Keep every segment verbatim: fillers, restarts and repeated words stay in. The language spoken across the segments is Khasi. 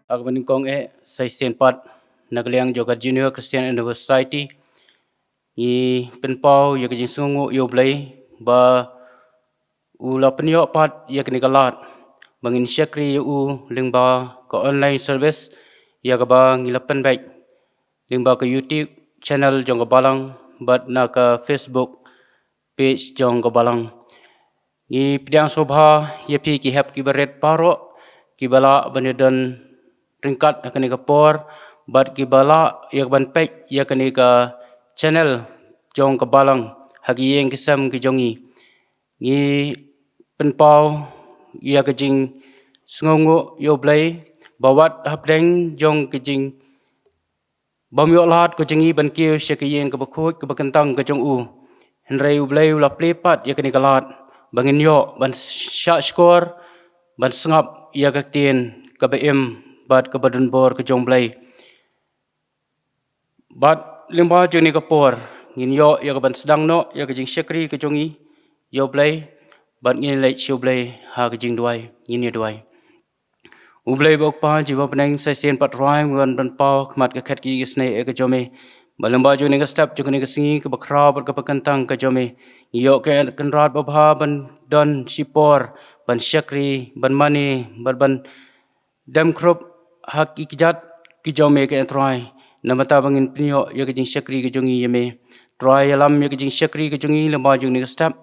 Aka ba nyngkong eh, sa shisien pat na ka liang jong ka Junior Christian Endeavour Society, ngi pynpaw ïa ka jingsngewnguh ïa U Blei ba u la pynïoh pat ïa kane ka lad ba ngin shakri ïa u lyngba ka online service, ïa kaba ngi la pynbeit lyngba ka YouTube channel jong ka Balang bad na ka Facebook page jong ka Balang. Ngi pdiang sngewbha ïa phi ki hep ki barit baroh kiba lah ban ïadon ryngkat ha kane ka por bad kiba lah ïa ka ban peit ïa kane ka channel jong ka Balang ha ki ïing ki sem ki jong ngi. Ngi pynpaw ïa ka jingsngewnguh ïa U Blei ba wat hapdeng jong ka jing bym ïoh lad ka jong ngi ban kiew sha ka ïing kaba khuid kaba kyntang ka jong u, hynrei U Blei u la plie pat ïa kane ka lad ba ngin ïoh ban shah shkor, ban sngap ïa ka ktien kaba im bad kaba donbor ka jong U Blei. Bad lyngba jong kane ka por ngin ïoh ïa ka ban sdang noh ïa ka jingshakri ka jong ngi ïa U Blei bad ngin leit sha U Blei ha ka jingduwai. Ngin ïa duwai. U Blei ba u Kpa jong ngi ba ha bneng, sa shisien pat Trai ngi wan ban paw khmat ka khet ki isnei eh ka jong me. Ba lyngba jong kane ka step jong kane ka sngi kaba khraw bad kaba kyntang ka jong me, ngi ïoh ka kynrad babha ban don shipor ban shakri, ban mane bad ban dem khrup ha ki kjat ki jong me, ka Trai, namar ba ngin pynïoh ïa ka jingshakri ka jong ngi ïa me. Trai, ïalam ïa ka jingshakri ka jong ngi lyngba jong kane ka step.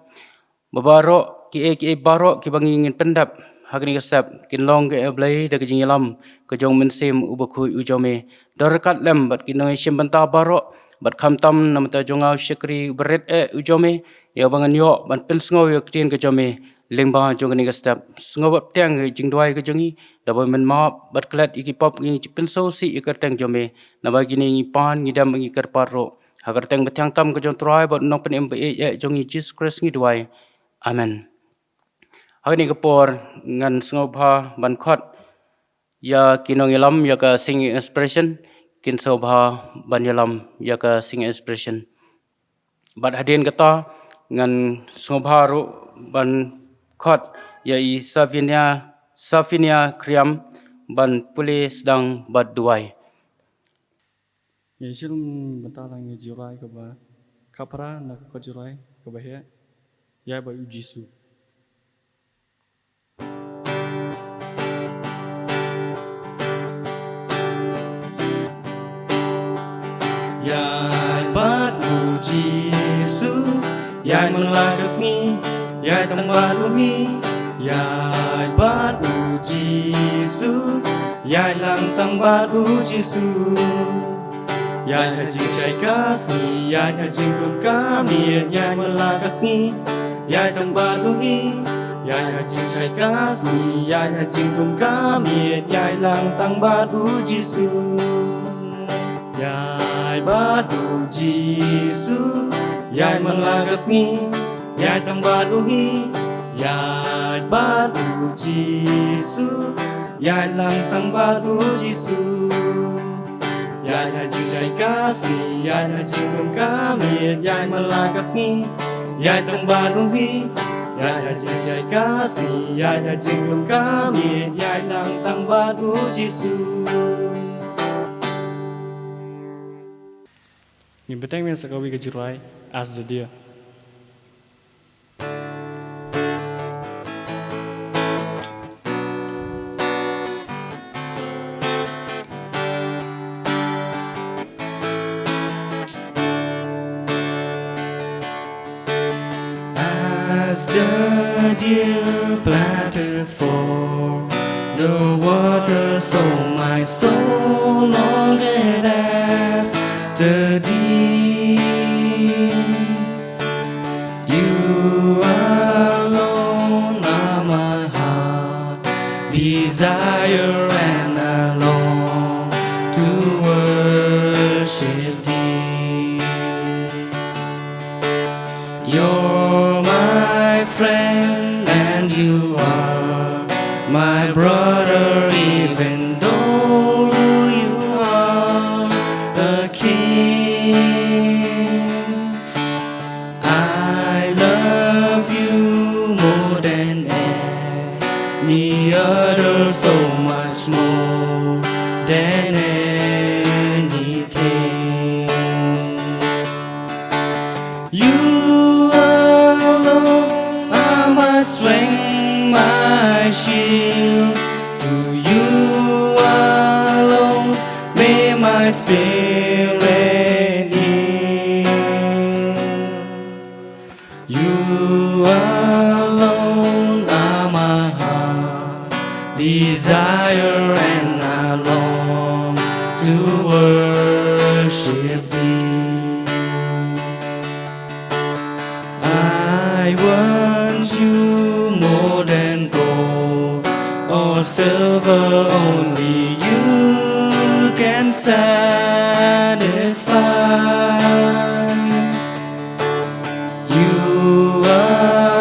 Ba baroh kiei kiei baroh kiba ngi ngin pyndep ha kane ka step kin long, ka Blei, da ka jingïalam ka jong u Mynsiem u Bakhuid u jong me. Don ryngkat lem bad ki nongïashim bynta baroh, bad khamtam na ka bynta jong nga u shakri u barit eh u jong me, ïa ba ngan ïoh ban pynsngew ïa ka ktien ka jong me lyngba jong kane ka step. Sngew bad pdiang ïa ka jingduwai ka jong ngi, da ban map bad klet ïa ki pop, ngi pynsngewsih ïa ka kyrteng jong me. Naba kine ngi pan, ngi dem, ngi kyrpad ruh ha ka kyrteng bathiang tam ka jong u Trai bad u Nongpynim ba ïeit eh jong ngi, Jisu Khrist, ngi duwai. Amen. Ha kane ka por ngan sngewbha ban khot ïa ki nongïalam ïa ka singing expression, kin sngewbha ban ïalam ïa ka singing expression. Bad hadien kata ngan sngewbha ruh ban khot ïa i Savinia, Savinia Kriam ban pule sdang bad duwai. Ngi shim bynta lang ïa ka jingrwai kaba khatphra na ka kot jingrwai kaba heh, Ïaid bad U Jisu. Ïaid bad U Jisu, ïaid man la ka sngi, ïaid tang bad u hi. Ïaid bad U Jisu, ïaid lang tang bad U Jisu. Ïaid ha jingshai ka sngi, ïaid ha jingdum ka miet, ïaid man la ka sngi, ïaid tang bad u hi. Ïaid ha jingshai ka sngi, ïaid ha jingdum ka miet, ïaid lang tang bad U Jisu. Ïaid bad U Jisu, ïaid man la ka sngi, ïaid tang bad u hi. Ïaid bad U Jisu, ïaid lang tang bad U Jisu. Ïaid ha jingshai ka sngi, ïaid ha jingdum ka miet, ïaid man la ka sngi, ïaid tang bad u hi. Ïaid ha jingshai ka sngi, ïaid ha jingdum ka miet, ïaid lang tang bad U Jisu. Ngin bteng biang sa kawei ka jingrwai, As the Deer. As the deer panteth for the water, so my soul longeth after thee. You alone are my heart desire, and I long to worship thee. You're my friend and you are my brother, even though you are a king. I love you more than any other, so much more than anything. You alone are my strength, my shield. To you alone may my spirit yield. You alone are my heart desire, and I long to worship thee. I want you more than gold or silver, only you can satisfy. You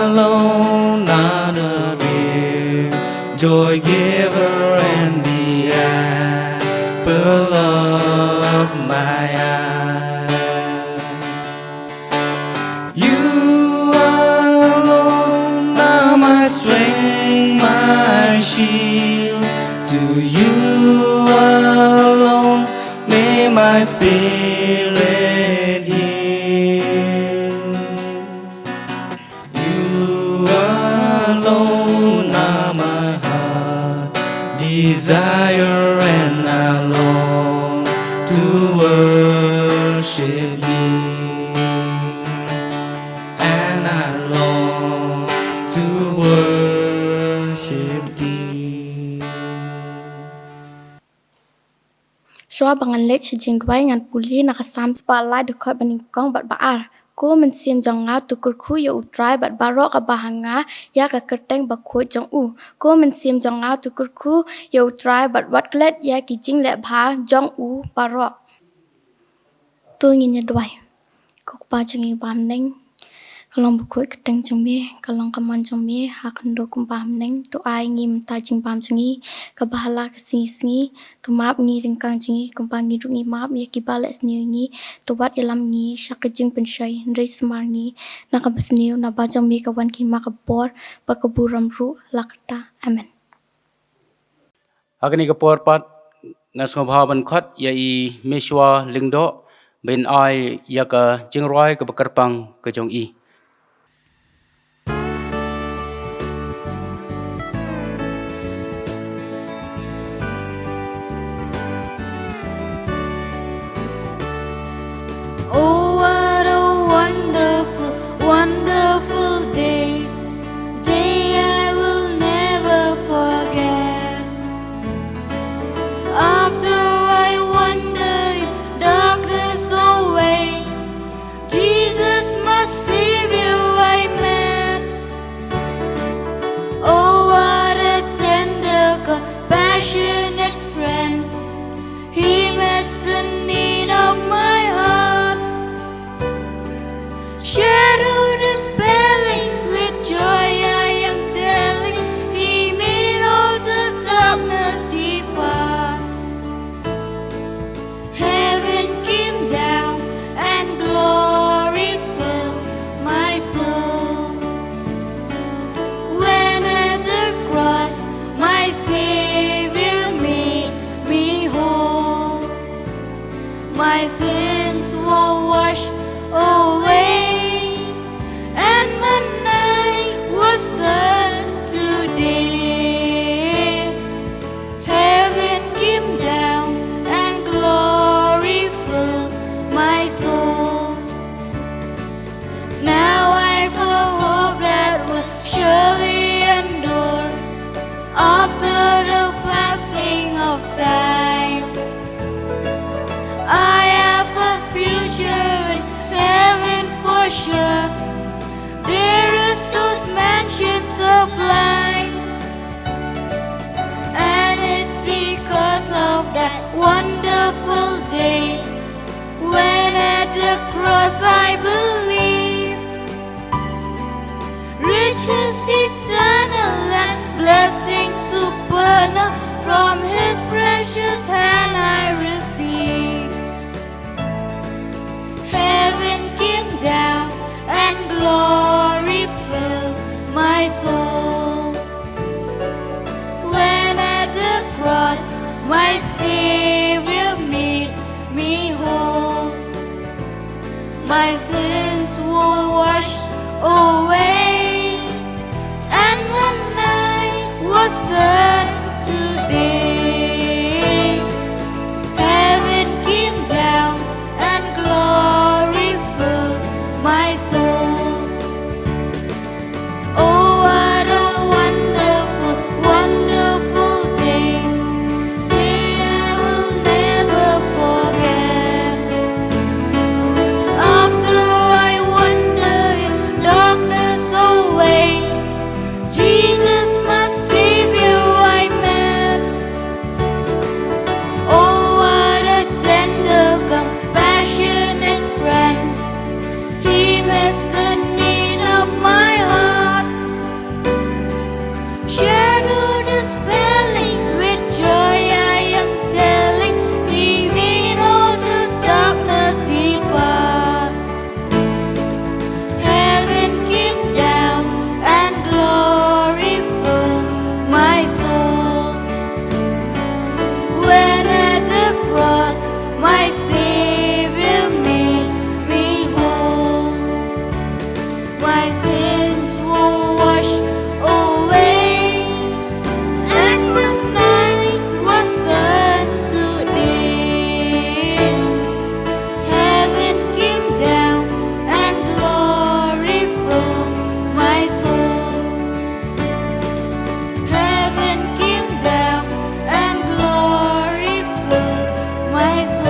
alone are the real joy giver and the apple of my eyes. You alone are my strength, my shield. To you alone may my spirit yield. You alone are my heart desire, and I long to worship thee. And I long to worship thee. Shuwa ba ngan leit sha jingduwai, ngan pule na ka Salm spah lai, dkhot ba nyngkong bad ba ar. Ko mynsiem jong nga, to kyrkhu ïa U Trai, bad baroh kaba ha nga, ïa ka kyrteng bakhuid jong u. Ko mynsiem jong nga, to kyrkhu ïa U Trai, bad wat klet ïa ki jingleh bha jong u baroh. To ngin ïa duwai. Ko Kpa jong ngi ba ha bneng, ka long bakhuid ka kyrteng jong me, ka long ka mon jong me ha khyndew kumba ha bneng. To ai ngi mynta jingbam jong ngi kaba ha la ka sngi sngi. To map ngi ryngkang jong ngi kumba ngi ruh ngi map ïa kiba leh sniew ïa ngi. To wat ïalam ngi sha ka jingpynshoi, hynrei sumar ngi na kaba sniew, naba jong me ka wan ka hima, ka bor bad ka burom ruh la katta. Amen. Ha kane ka por pat nga sngewbha ban khot ïa i Meshwa Lyngdoh ban ai ïa ka jingrwai kaba kyrpang ka jong i. Oh, what a wonderful, wonderful day. Day I will never forget. After I wander in darkness away, Jesus, my Savior, I met. Oh, what a tender, compassionate friend. He meets the need of my heart. Shadow dispelling, with joy I am telling, He made all the darkness depart. Heaven came down and glory filled my soul. When at the cross my Savior made me whole. My sins were washed away, and my night was turned to day. Heaven came down and glory filled my soul. Now I've a hope that will surely endure after the passing of time. I have a future in heaven for sure. There is those mansions sublime. And it's because of that wonderful day when at the cross I believe. Riches eternal and blessings supernal from His precious hand I receive. Heaven came down and glory filled my soul. When at the cross my Savior me whole. My sins were washed away, and when I was turned today, heaven came down and glory filled my soul. Oh, what a wonderful, wonderful day. Day I will never forget. After I wandered in darkness away, Jesus, my Savior, I met. Oh, what a tender, compassionate friend. He meets the need of my heart. Shadow dispelling, with joy I am telling, He made all the darkness depart. Heaven came down and glory filled my soul. When at the cross my Savior made me whole. My sins were washed away, and when night was turned to day, heaven came down and glory filled my soul. Heaven came down and glory filled my soul.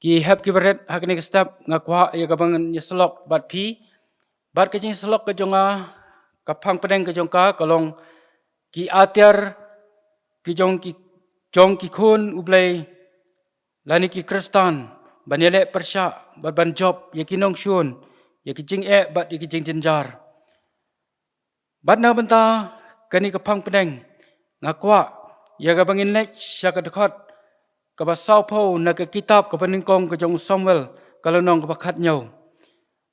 Ki hep ki barit, ha kane ka step nga kwah ïa kaba ngan ïasyllok bad phi. Bad ka jingïasyllok ka jong nga, ka phang pdeng ka jong ka ka long ki atiar ki jong ki, jong ki khun U Blei lane ki Khristan ban ïaleh pyrshah bad ban jop ïa ki nongshun, ïa ki jingeh bad ïa ki jingjynjar. Bad na ka bynta kane ka phang pdeng, nga kwah ïa kaba ngin leit sha ka dkhot kaba sawphew na ka kitab kaba nyngkong ka jong u Samuel, ka lynnong kaba khathynñiew.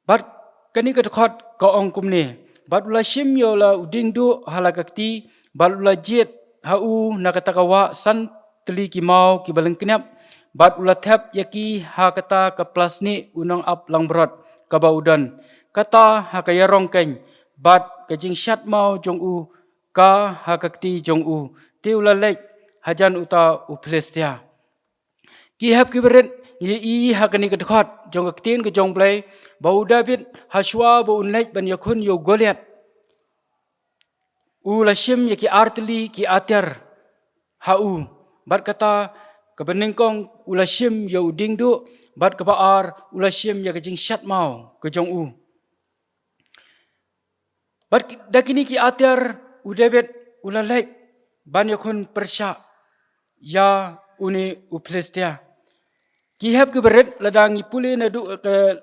Bad kane ka dkhot ka ong kumne: Bad u la shim ïa u la u dieng duh ha la ka kti, bad u la jied ha u na kata ka wah san tylli ki maw kiba lyngkniap, bad u la thep ïa ki ha kata ka plasnik u nongap langbrot kaba u don, kata ha ka ïarong keiñ, bad ka jingshad maw jong u ka ha ka kti jong u, te u la leit hajan uta u Philistia. Ki hep ki barit, ngi ïohi ha kane ka dkhot jong ka ktien ka jong U Blei ba u David, ha shuwa ba un leit ban ïakhun ïa u Goliath, u la shim ïa ki ar tylli ki atiar ha u. Bad kata, kaba nyngkong u la shim ïa u dieng duh, bad kaba ar u la shim ïa ka jingshad maw ka jong u. Bad ki, da kine ki atiar u David u la leit ban ïakhun pyrshah ïa une u Philistia. Ki hep ki barit, lada ngi pule naduh ka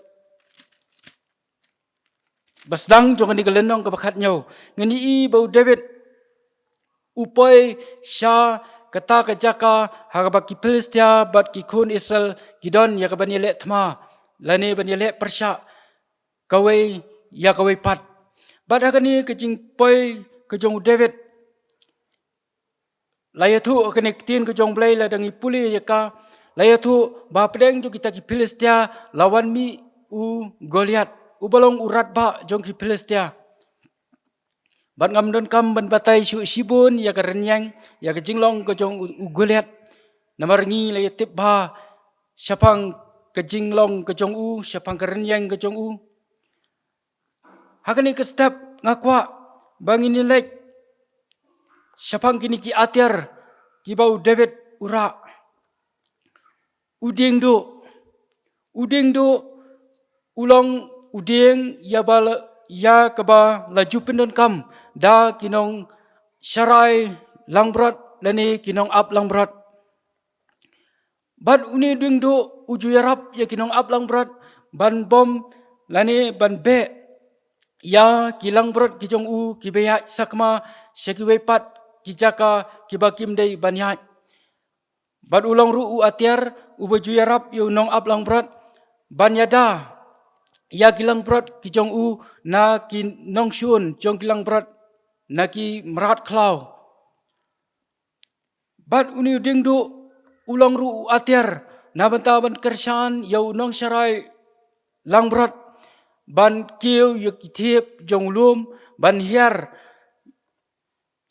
ba sdang jong kane ka lynnong kaba khathynñiew, ngan ïohi ba u David u poi sha kata ka jaka ha kaba ki Philistia bad ki khun Israel ki don ïa kaban ïaleh thma lane ban ïaleh pyrshah kawei ïa kawei pat. Bad ha kane ka jingpoi ka jong u David, la ïathuh ha kane ka ktien ka jong U Blei, lada ngi pule ïa ka, la ïathuh ba hapdeng jong kita ki Philistia la wan mih u Goliath, uba long u radbah jong ki Philistia. Bad ngam donkam ban batai shuh shibun ïa ka rynïeng, ïa ka jinglong ka jong u, u Goliath. Namar ngi la ïatip bha shaphang ka jinglong ka jong u, shaphang ka rynïeng ka jong u. Ha kane ka step nga kwah ba ngin ïaleit shaphang kine ki atiar kiba u David u rah. U dieng duh. U dieng duh u long u dieng ïa ba la, ïa kaba la ju pyndonkam da ki nongsharai langbrot lane ki nongap langbrot. Bad une u dieng duh u ju ïarap ïa ki nongap langbrot ban bom lane ban beh ïa ki langbrot ki jong u kiba ïaid sakma sha kiwei pat ki jaka kiba kim dei ban ïaid. Bad u long ruh u atiar uba ju ïarap ïa u nongaplangbrot ban ïada ïa ki langbrot ki jong u na ki nongshun jong ki langbrot, na ki mrad khlaw. Bad une u diengduh u long ruh u atiar na bynta ban kyrshan ïa u nongsharai langbrot ban kiew ïa ki thiep jong u lum, ban hiar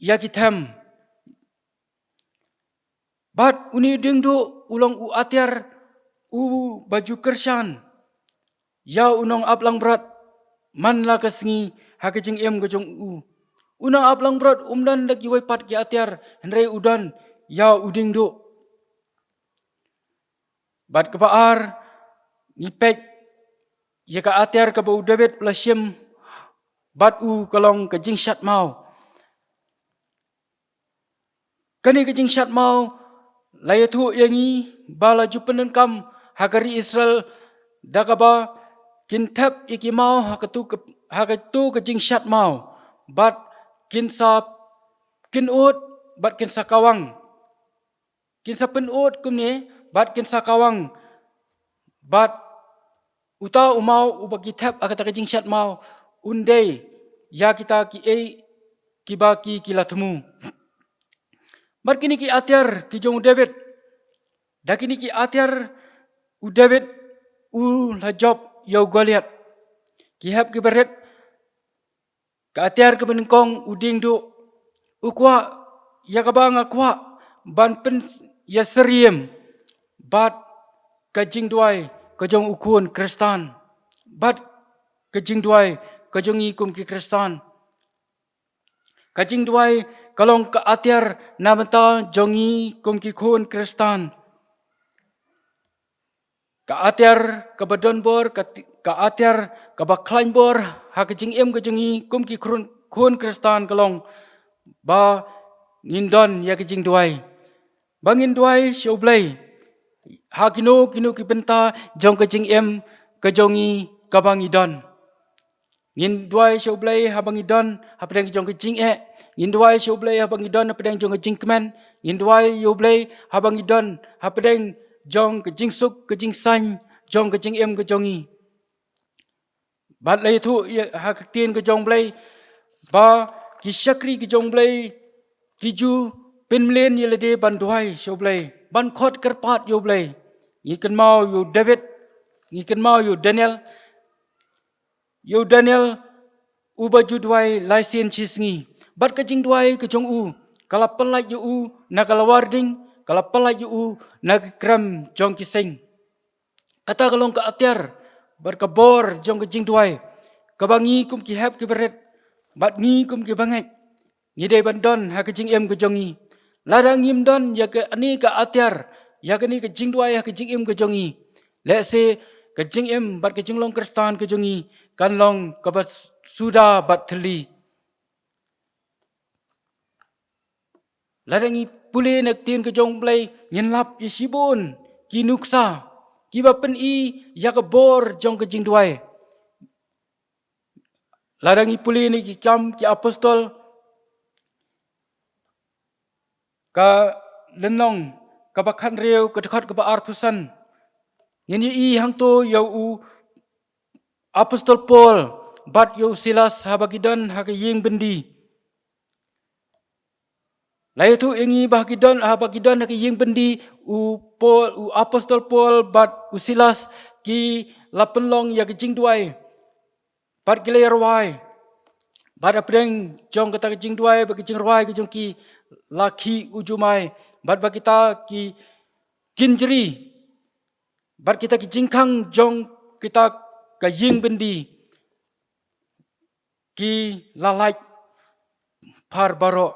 ïa ki them. Bad une u diengduh u long u atiar uba ju kyrshan ïa u nongaplangbrot man la ka sngi ha ka jingim ka jong u. U nongaplangbrot um don da kiwei pat ki atiar, hynrei u don ïa u diengduh. Bad kaba ar, ngi peit ïa ka atiar kaba u David u la shim bad u, ka long ka jingshad maw. Kane ka jingshad maw la ïathuh ïa ngi ba la ju pyndonkam ha ka ri Israel da kaba kin thep ïa ki maw ha katu ka, ha katu ka jingshad maw, bad kin sa, kin ud, bad kin sa kawang. Kin sa pynud kumne bad kin sa kawang. Bad uta u maw uba ki thep ha kata ka jingshad maw un dei ïa kita kiei kiba ki, ki la thmu. Bad kine ki atiar ki jong u David, da kine ki atiar u David u la jop ïa u Goliath. Ki hep ki barit, ka atiar kaba nyngkong u diengduh, u kwah ïa kaba nga kwah ban pynïasyriem bad ka jingduwai ka jong u khun Khristan, bad ka jingduwai ka jong ngi kum ki Khristan. Ka jingduwai ka long ka atiar na bynta jong ngi kum ki khun Khristan. Ka atiar kaba don bor, ka ti-, ka atiar kaba khlaiñ bor ha ka jingim ka jong ngi kum ki khun, khun Khristan ka long ba ngin don ïa ka jingduwai. Ba ngin duwai sha U Blei ha kino kino ki bynta jong ka jingim ka jong ngi kaba ngi don. Ngin duwai sha U Blei haba ngi don hapdeng jong ka jingeh. Ngin duwai sha U Blei haba ngi don hapdeng jong ka jingkmen. Ngin duwai ïa U Blei haba ngi don hapdeng jong ka jingsuk, ka jingsaiñ jong ka jingim ka jong ngi. Bad la ïathuh ïa ha ka ktien ka jong U Blei ba ki shakri ki jong U Blei ki ju pynmlien ïa lade ban duwai sha U Blei, ban khot kyrpad ïa U Blei. Ngi kynmaw ïa u David, ngi kynmaw ïa u Daniel, ïa u Daniel uba ju duwai lai sien shi sngi. Bad ka jingduwai ka jong u ka la pyllait ïa u na ka lawar ding, ka la pyllait ïa u na ka krem jong ki sing. Kata ka long ka atiar bad ka bor jong ka jingduwai kaba ngi kum ki hep ki barit bad ngi kum ki bangeit ngi dei ban don ha ka jingim ka jong ngi. Lada ngim don ïa kane ka atiar, ïa kane ka jingduwai ha ka jingim ka jong ngi, lehse ka jingim bad ka jinglong Khristan ka jong ngi kan long kaba suda bad thylli. Lada ngi pule na ka ktien ka jong U Blei, ngin lap ïa shibun ki nuksa kiba pyni ïa ka bor jong ka jingduwai. Lada ngi pule na Ki Kam ki Apostol, ka lynnong kaba khathynriew, ka dkhot kaba arphew san, ngin ïohi hangto ïa u Apostol Paul bad ïa u Silas haba ki don ha ka ïing byndi. La ïathuh ïa ngi ba ha ki don, haba ki don ha ka ïing byndi, u Paul, u Apostol Paul bad u Silas ki la pynlong ïa ka jingduwai bad ki la ïa rwai. Bad hapdeng jong kata ka jingduwai bad ka jingrwai ka jong ki, la khih u jumai bad ba kita ki kynjri, bad kita ki jingkhang jong kita ka ïing byndi ki la lait phar baroh.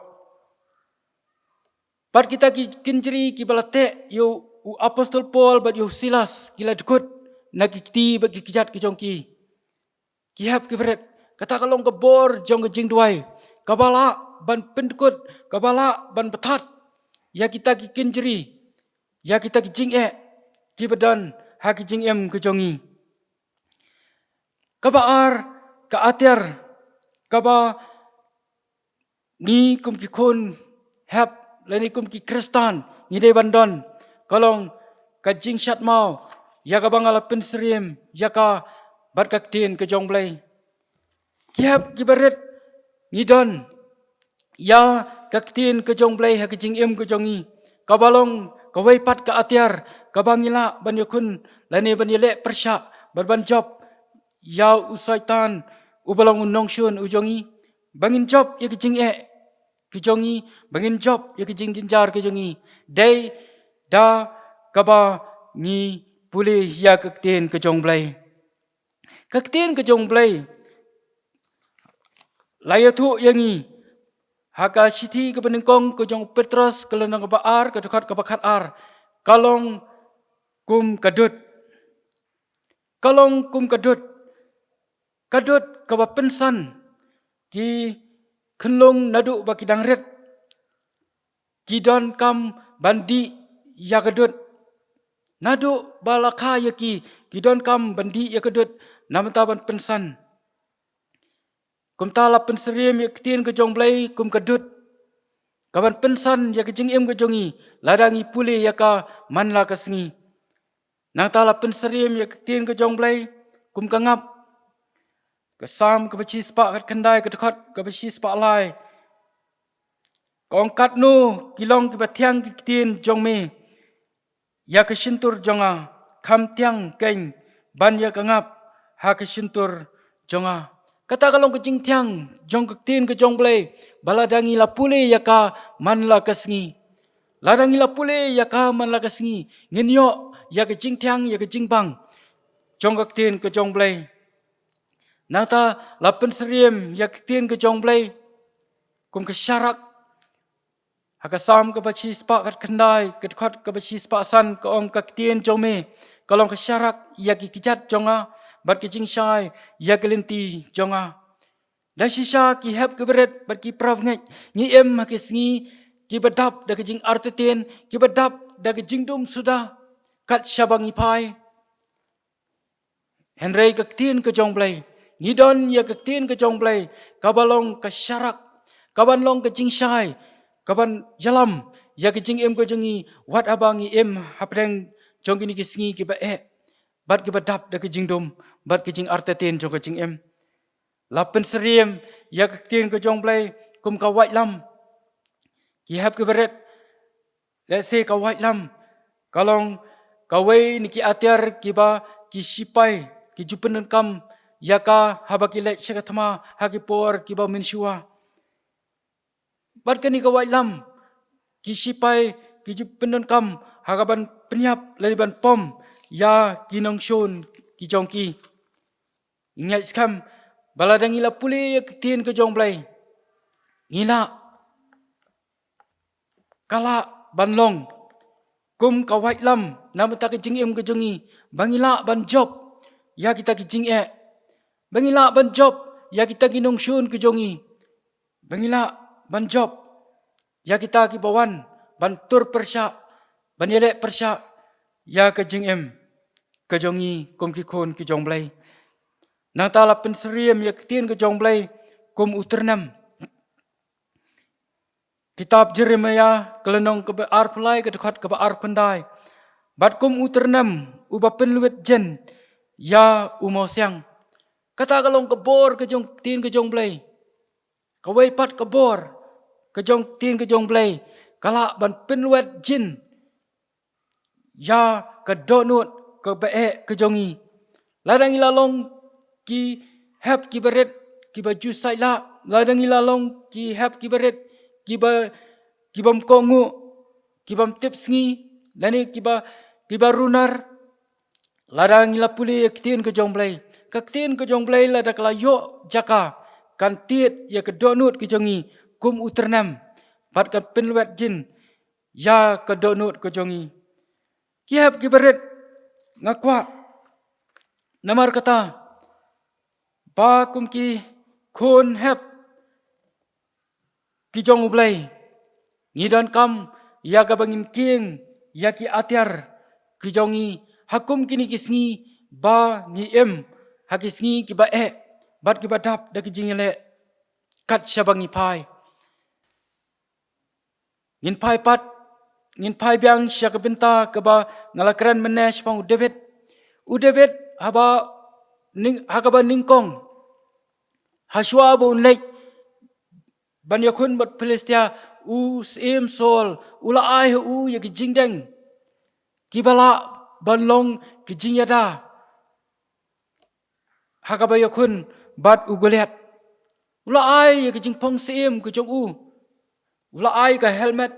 Bad kita ki kynjri kiba la teh ïa u Apostol Paul bad ïa u Silas ki la dkut na ki kti bad ki kjat ki jong ki. Ki hep ki barit, kata ka long ka bor jong ka jingduwai kaba lah ban pyndkut, kaba lah ban pynthat ïa kita ki kynjri, ïa kita ki jingeh kiba don ha ki jingim ka jong ngi. Kaba ar, ka atiar kaba ngi kum ki khun hep lane kum ki Khristan ngi dei ban don ka long ka jingshad maw ïa kaba nga la pynsyriem ïa ka bad ka ktien ka jong U Blei. Ki hep ki barit ngi don ïa ka ktien ka jong U Blei ha ka jingim ka jong ngi, kaba long kawei pat ka atiar kaba ngi lah ban ïakhun lane ban ïaleh pyrshah bad ban jop ïa u Soitan uba long u nongshun u jong ngi, ba ngin jop ïa ka jingeh ka jong ngi, ba ngin jop ïa ka jingjynjar ka jong ngi, dei da kaba ngi pule ïa ka ktien ka jong U Blei. Ka ktien ka jong U Blei la ïathuh ïa ngi ha ka shithi kaba nyngkong ka jong u Petros, ka lynnong kaba ar, ka dkhot kaba khatar, ka long kum ka dud. Ka long kum ka dud. Ka dud kaba pynsan ki khynlung naduh ba ki dang rit. Ki donkam ban dih ïa ka dud. Naduh ba la kha ïa ki, ki donkam ban dih ïa ka dud na bynta ban pynsan. Kumta la pynsyriem ïa ka ktien ka jong U Blei kum ka dud kaban pynsan ïa ka jingim ka jong ngi, lada ngi pule ïa ka man la ka sngi. Nangta la pynsyriem ïa ka ktien ka jong U Blei kum ka ngap. Ka Salm kaba shispah khatkhyndai, ka dkhot kaba shispah lai, ka ong: Katno ki long kiba thiang ki ktien jong me ïa ka shyntur jong nga, kham thiang keiñ ban ïa ka ngap ha ka shyntur jong nga. Kata ka long ka jingthiang jong ka ktien ka jong U Blei, ba lada ngi la pule ïa ka man la ka sngi. Lada ngi la pule ïa ka man la ka sngi, ngin ïoh ïa ka jingthiang, ïa ka jingbang jong ka ktien ka jong U Blei. Nangta la pynsyriem ïa ka ktien ka jong U Blei kum ka sharak. Ha ka Salm kaba shispah khatkhyndai, ka dkhot kaba shispah san, ka ong: Ka ktien jong me ka long ka sharak ïa ki kjat jong nga, bad ka jingshai ïa ki lynti jong nga. Da shisha ki hep ki barit bad ki parabangeit, ngi im ha ki sngi kiba dap da ka jingartatien, kiba dap da ka jingdum suda kat shaba ngi phai. Hynrei ka ktien ka jong U Blei, ngi don ïa ka ktien ka jong U Blei kaba long ka sharak, kaban long ka jingshai, kaban ïalam ïa ka jingim ka jong ngi, wat haba ngi im hapdeng jong kine ki sngi kiba eh bad kiba dap da ka jingdum bad ka jingartatien jong ka jingim. La pynsyriem ïa ka ktien ka jong U Blei kum ka waitlam. Ki hep ki barit, lehse ka waitlam ka long kawei na ki atiar kiba ki shipai ki ju pyndonkam ïa ka haba ki leit sha ka thma ha ki por kiba mynshuwa. Bad kane ka waitlam ki shipai ki ju pyndonkam ha kaban pynïap lane ban pom ïa ki nongshun ki jong ki. Ngi ngeit skhem ba lada ngi la pule ïa ka ktien ka jong U Blei, ngi lah, ka lah ban long kum ka waitlam na bynta ka jingim ka jong ngi, ba ngi lah ban jop ïa kita ki jingeh, ba ngi lah ban jop ïa kita ki nongshun ki jong ngi, ba ngi lah ban jop ïa kita kiba wan ban tur pyrshah, ban ïaleh pyrshah ïa ka jingim ka jong ngi kum ki khun ki jong U Blei. Nangta la pynsyriem ïa ka ktien ka jong U Blei kum u tyrnem. Kitab Jeremiah, ka lynnong kaba arphew lai, ka dkhot kaba arphew khyndai: Bad kum u tyrnem uba pynlwet jin ïa u mawsiang. Kata ka long ka bor ka jong ka ktien ka jong U Blei. Kawei pat ka bor ka jong ka ktien ka jong U Blei, ka lah ban pynlwet jin ïa ka dohnud kaba eh ka jong ngi. Lada ngi la long ki hep ki barit kiba ju saitlah, lada ngi la long ki hep ki barit kiba, kibym kohnguh, kibym tip sngi, lane kiba, kiba runar, lada ngi la pule ïa ka ktien ka jong U Blei, ka ktien ka jong U Blei lada ka la ïoh jaka, kan tied ïa ka dohnud ka jong ngi kum u tyrnem, bad kan pynlwet jin ïa ka dohnud ka jong ngi. Ki hep ki barit, nga kwah namar kata ba kum ki khun hep ki jong U Blei, ngi donkam ïa kaba ngin kieng ïa ki atiar ki jong ngi ha kum kine ki sngi ba ngi im ha ki sngi kiba eh bad kiba dap da ki jingïaleh kat shaba ngi phai. Ngin phai pat, ngin phai biang sha ka bynta kaba nga la kren mynne shaphang u David. U David haba ning, ha kaba nyngkong, ha shuwa ba un leit ban ïakhun bad Philistia, u Syiem Saul u la ai ha u ïa ki jingdeng kiba lah ban long ki jingïada ha kaba ïakhun bad u Goliath. U la ai ïa ka jingphong syiem ka jong u. U la ai ka helmet,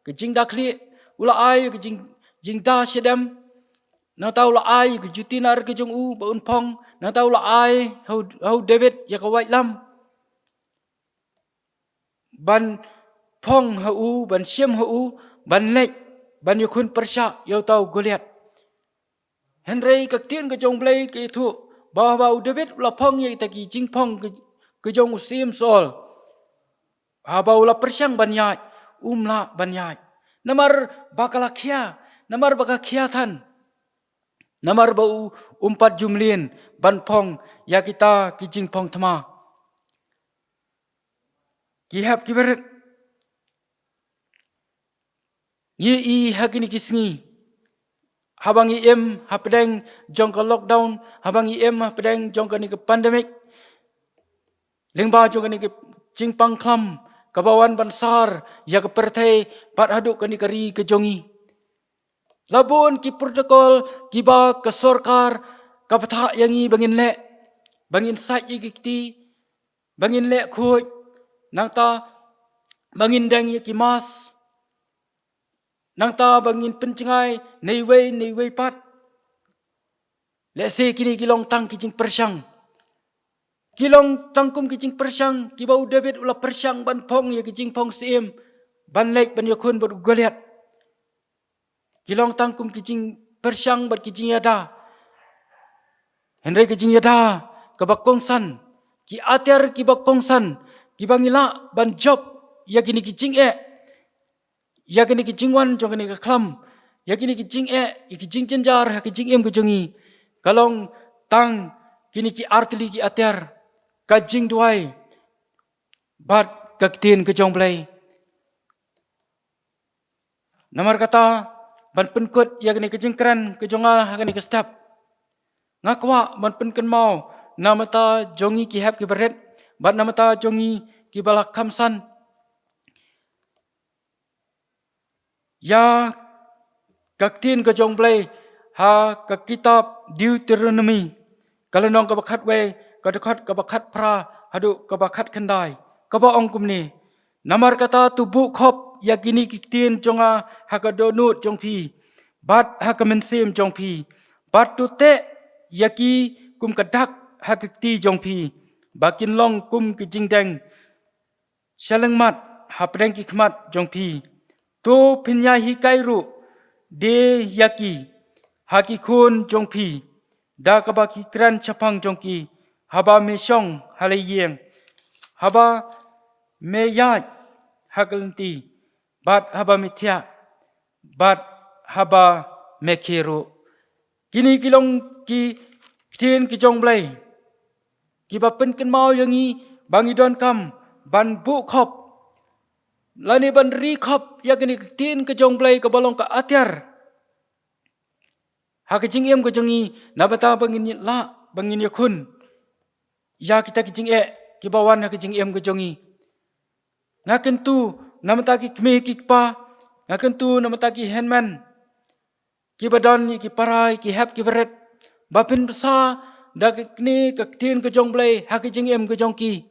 ka jingda khlieh. U la ai ïa ka jing, jingda shadem. Nangta u la ai ïa ka juti nar ka jong u ba un phong. Nangta u la ai ha u, ha u David ïa ka waitlam ban phong ha u, ban shim ha u, ban leit ban ïakhun pyrshah ïa uta u Goliath. Hynrei ka ktien ka jong U Blei ka ïathuh ba haba u David u la phong ïa kita ki jingphong ka, ka jong u Syiem Saul, haba u la pyrshang ban ïaid, um lah ban ïaid. Namar ba ka la khia, namar ba ka khia than. Namar ba u, um pat ju mlien ban phong ïa kita ki jingphong thma. Ki hep ki barit. Ngi i ha kine ki sngi, haba ngi im hapdeng jong ka lockdown, haba ngi im hapdeng jong kane ka pandemic, lyngba jong kane ka jingpang khlam kaba wan ban sar ïa ka pyrthei bad haduh kane ka ri ka jong ngi. La bun ki protocol kiba ka sorkar ka bthah ïa ngi ba ngin leh, ba ngin sait ïa ki kti, ba ngin leh khuid, nangta ba ngin deng ïa ki mask, nangta ba ngin pynjngai na iwei na iwei pat. Lehse kine ki long tang ki jingpyrshang. Ki long tang kum ki jingpyrshang kiba u David u la pyrshang ban phong ïa ki jingphong syiem ban leit ban ïakhun bad u Goliath. Ki long tang kum ki jingpyrshang bad ki jingïada. Hynrei ki jingïada kaba kongsan, ki atiar kiba kongsan, kiba ngi lah ban jop ïa kine ki jingeh, ïa kine ki jingwan jong kane ka khlam, ïa kine ki jingeh, ïa ki jingjynjar ha ki jingim ka jong ngi, ka long tang kine ki artylli ki atiar, ka jingduwai bad ka ktien ka jong U Blei. Namar kata, ban pynkut ïa kane ka jingkren ka jong nga ha kane ka step, nga kwah ban pynkynmaw na bynta jong ngi ki hep ki barit bad na bynta jong ngi kiba la kham san ïa ka ktien ka jong U Blei ha ka kitab Deuteronomi, ka lynnong kaba khatwei, ka dkhot kaba khatphra haduh kaba khatkhyndai, kaba ong kumne: Namar kata, to buh khop ïa kine ki ktien jong nga ha ka dohnud jong phi bad ha ka mynsiem jong phi, bad to teh ïa ki kum ka dak ha ka kti jong phi, ba kin long kum ki jingdeng sha lyngmat hapdeng ki khmat jong phi. To phin ïa hikai ruh de ïa ki ha ki khun jong phi, da kaba ki kren shaphang jong ki, haba me shong ha la ïing, haba me ïaid ha ka lynti, bad haba me thiah, bad haba me khie ruh. Kine ki long ki ktien ki jong U Blei kiba pynkynmaw ïa ngi ba ngi donkam ban buh khop lane ban ri khop ïa kine ki ktien ki jong U Blei kaba long ka atiar ha ka jingim ka jong ngi, na bynta ba ngin lah, ba ngin ïakhun ïa kita ki jingeh kiba wan ha ka jingim ka jong ngi. Nga kyntu na bynta ki kmie ki kpa, nga kyntu na bynta ki hynmen kiba don ïa ki para, ki hep ki barit, ba phin bsa da kane ka ktien ka jong U Blei ha ka jingim ka jong ki.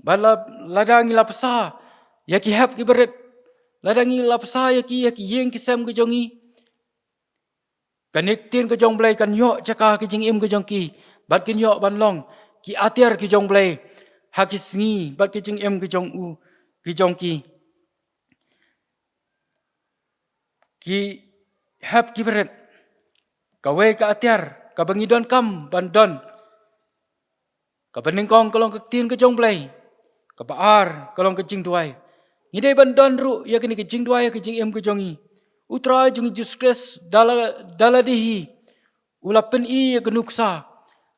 Ba la, lada ngi la bsa ïa ki hep ki barit, lada ngi la bsa ïa ki ha ki ïing ki sem ka jong ngi, kane ka ktien ka jong U Blei kan ïoh jaka ha ka jingim ka jong ki, bad kin ïoh ban long ki atiar ki jong U Blei ha ki sngi bad ka jingim ka jong u, ki jong ki. Ki hep ki barit, kawei ka atiar kaba ngi donkam ban don. Kaba nyngkong ka long ka ktien ka jong U Blei, kaba ar ka long ka jingduwai. Ngi dei ban don ruh ïa kane ka jingduwai ha ka jingim ka jong ngi. U Trai jong ngi Jisu Khrist da la, da lade hi u la pyni ïa ka nuksa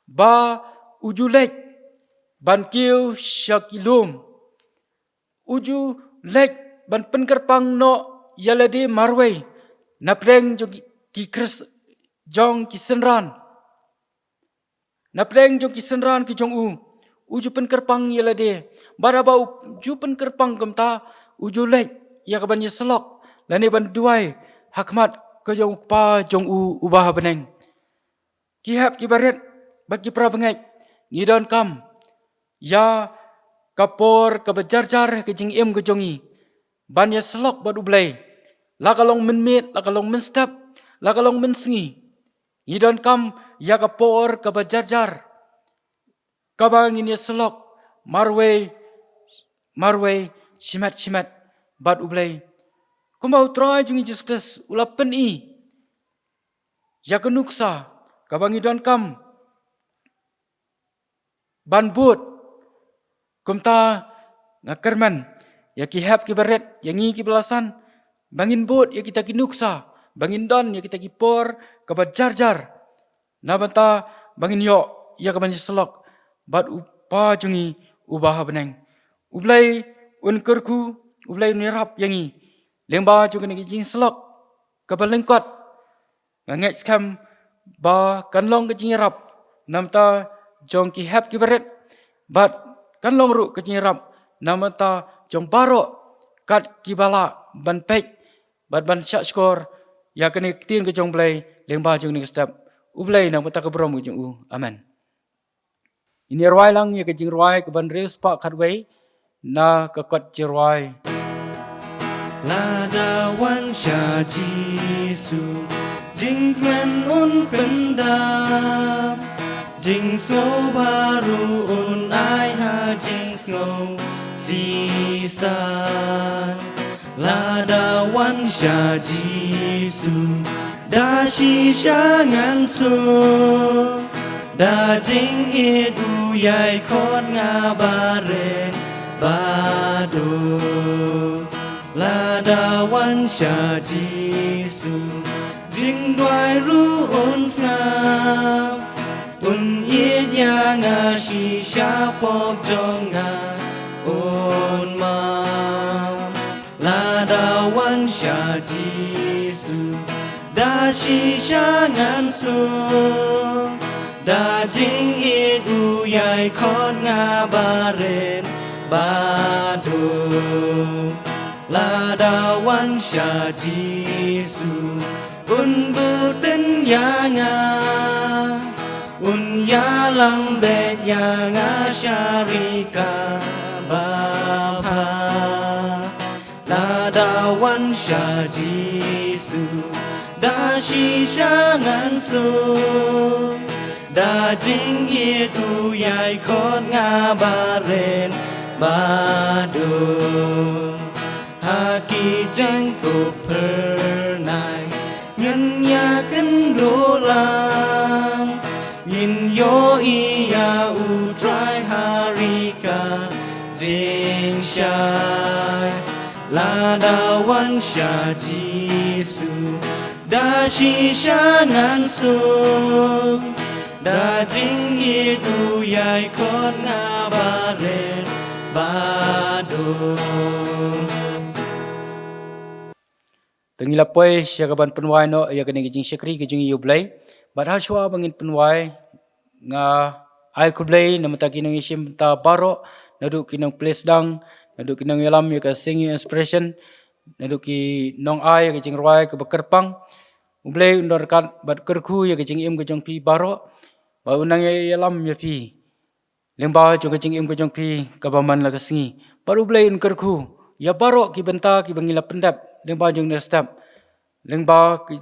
ba u ju leit ban kiew sha ki lum. U ju leit ban pynkyrpang noh ïa lade marwei na pdeng jong ki, ki Khrist, jong ki synran. Na pdeng jong ki synran ki jong u, u ju pynkyrpang ïa lade. Bad haba u ju pynkyrpang kumta, u ju leit ïa ka ban ïasyllok lane ban duwai ha khmat ka jong u Kpa jong u uba ha bneng. Ki hep ki barit bad ki para bangeit, ngi donkam ïa ka por kaba jarjar ka jingim ka jong ngi ban ïasyllok bad U Blei, la ka long mynmiet, la ka long mynstep, la ka long mynsngi. Ngi donkam ïa ka por kaba jarjar kaba ngin ïasyllok marwei marwei, shimet shimet bad U Blei. Kumba U Trai jong ngi Jisu Khrist u la pyni ïa ka nuksa kaba ngi donkam ban bud. Kumta nga kyrmen ïa ki hep ki barit, ïa ngi ki ba la san, ba ngin bud ïa kita ki nuksa, ba ngin don ïa kita ki por kaba jarjar, na bynta ba ngin ïoh ïa ka ban ïasyllok bad U Kpa jong ngi uba ha bneng. U Blei un kyrkhu, U Blei un ïarap ïa ngi lyngba jong kane ka jingïasyllok kaba lyngkot. Nga ngeit skhem ba kan long ka jingïarap na bynta jong ki hep ki barit, bad kan long ruh ka jingïarap na bynta jong baroh kat kiba lah ban peit bad ban shahshkor ïa kane ka ktien ka jong U Blei lyngba jong kane ka step. U Blei na bynta ka burom ka jong u. Amen. Ngin ïa rwai lang ïa ka jingrwai kaban riewspah khatwei na ka kot jingrwai. Lada wan sha Jisu, jingkmen un pyndap, jingsngewbha ruh un ai ha jingsngew sisan. Lada wan sha Jisu, da shisha ngan suk, da jingïeit u ïai khot nga barit baduk. Lada wan sha Jisu, jingduwai ruh un sngap, un ïeit ïa nga shisha, pop jong nga un map. Lada wan sha Jisu, da shisha ngan suk, da jingïeit u ïai khot nga barit baduk. Lada wan sha Jisu, un bteng ïa nga, un ïalam beit ïa nga sha ri kaba bha. Lada wan sha Jisu, da shisha ngan suk, da jingïeit u ïai khot nga barit baduk. Ha ki jingkup phyrnai ngin ïakynduh lang, ngin ïohi ïa U Trai ha ri ka jingshai. Lada wan sha Jisu, da shisha ngan suk, da jingïeit u ïai khot nga barit baduk. Te ngi la poi sha kaban pynwai noh ïa kane ka jingshakri ka jong ngi ïa U Blei. Bad ha shuwa ba ngin pynwai, nga ai khublei na bynta ki nongïashim bynta baroh, naduh ki nongplie sdang, naduh ki nongïalam ïa ka singing inspiration, naduh ki nongai ïa ka jingrwai kaba kyrpang. U Blei un don ryngkat bad kyrkhu ïa ka jingim ka jong phi baroh, bad un nang ïalam ïa phi lyngba jong ka jingim ka jong phi kaba man la ka sngi. Bad U Blei un kyrkhu ïa baroh ki bynta kiba ngi la pyndep lyngba jong kane ka step, lyngba ki,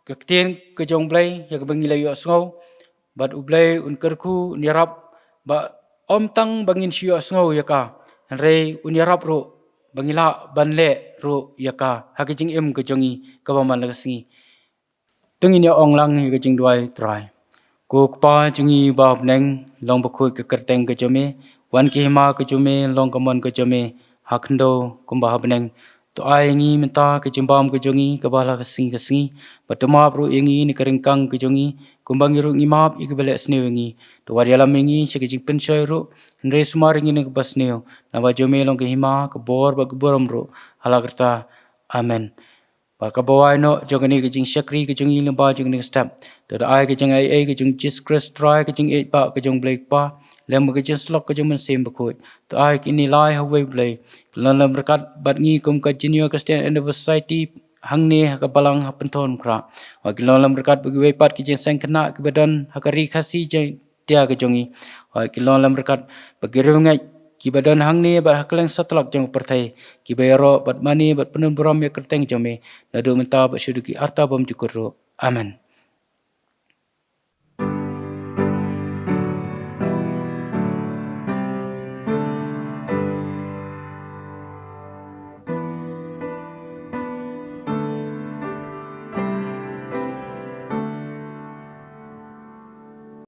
ka ktien ka jong U Blei ïa kaba ngi la ïohsngew. Bad U Blei un kyrkhu, un ïarap, ba ym tang ba ngin shu ïohsngew ïa ka, hynrei un ïarap ruh ba ngi lah ban leh ruh ïa ka ha ka jingim ka jong ngi kaba man la ka sngi. To ngin ïa ong lang ïa ka jingduwai. Trai, ko Kpa jong ngi ba ha bneng, long bakhuid ka kyrteng ka jong me, wan ka hima ka jong me, long ka mon ka jong me ha khyndew kumba ha bneng. To ai ïa ngi mynta ka jingbam ka jong ngi kaba la ka sngi ka sngi, bad to map ruh ïa ngi na ka ryngkang ka jong ngi, kumba ngi ruh ngi map ïa kiba leh sniew ïa ngi. To wat ïalam ïa ngi sha ka jingpynshoi ruh, hynrei sumar ïa ngi na kaba sniew, naba jong me long ka hima, ka bor bad ka burom ruh hala karta. Amen. Bad kaba wai noh jong kane ka jingshakri ka jong ngi lyngba jong kane ka step, to da ai ka jingaiei ka jong Jisu Khrist Trai, ka jingïeit ba ka jong Blei Kpa, lem bad ka jingsyllok ka jong Mynsiem Bakhuid, to ai kine lai ha uwei U Blei, ki long lem ryngkat bad ngi kum ka Junior Christian Endeavour Society hangne ha ka Balang ha Pynthorumkhrah. Wat ki long lem ryngkat bad kiwei pat ki jingseng khynnah kiba don ha ka Ri Khasi Jaiñtia ka jong ngi. Wat ki long lem ryngkat bad ki riewngeit kiba don hangne bad ha kylleng satlak jong ka pyrthei, kiba ïaroh bad mane bad pyndonburom ïa ka kyrteng jong me, naduh mynta bad sha ki arta bymjukut ruh. Amen.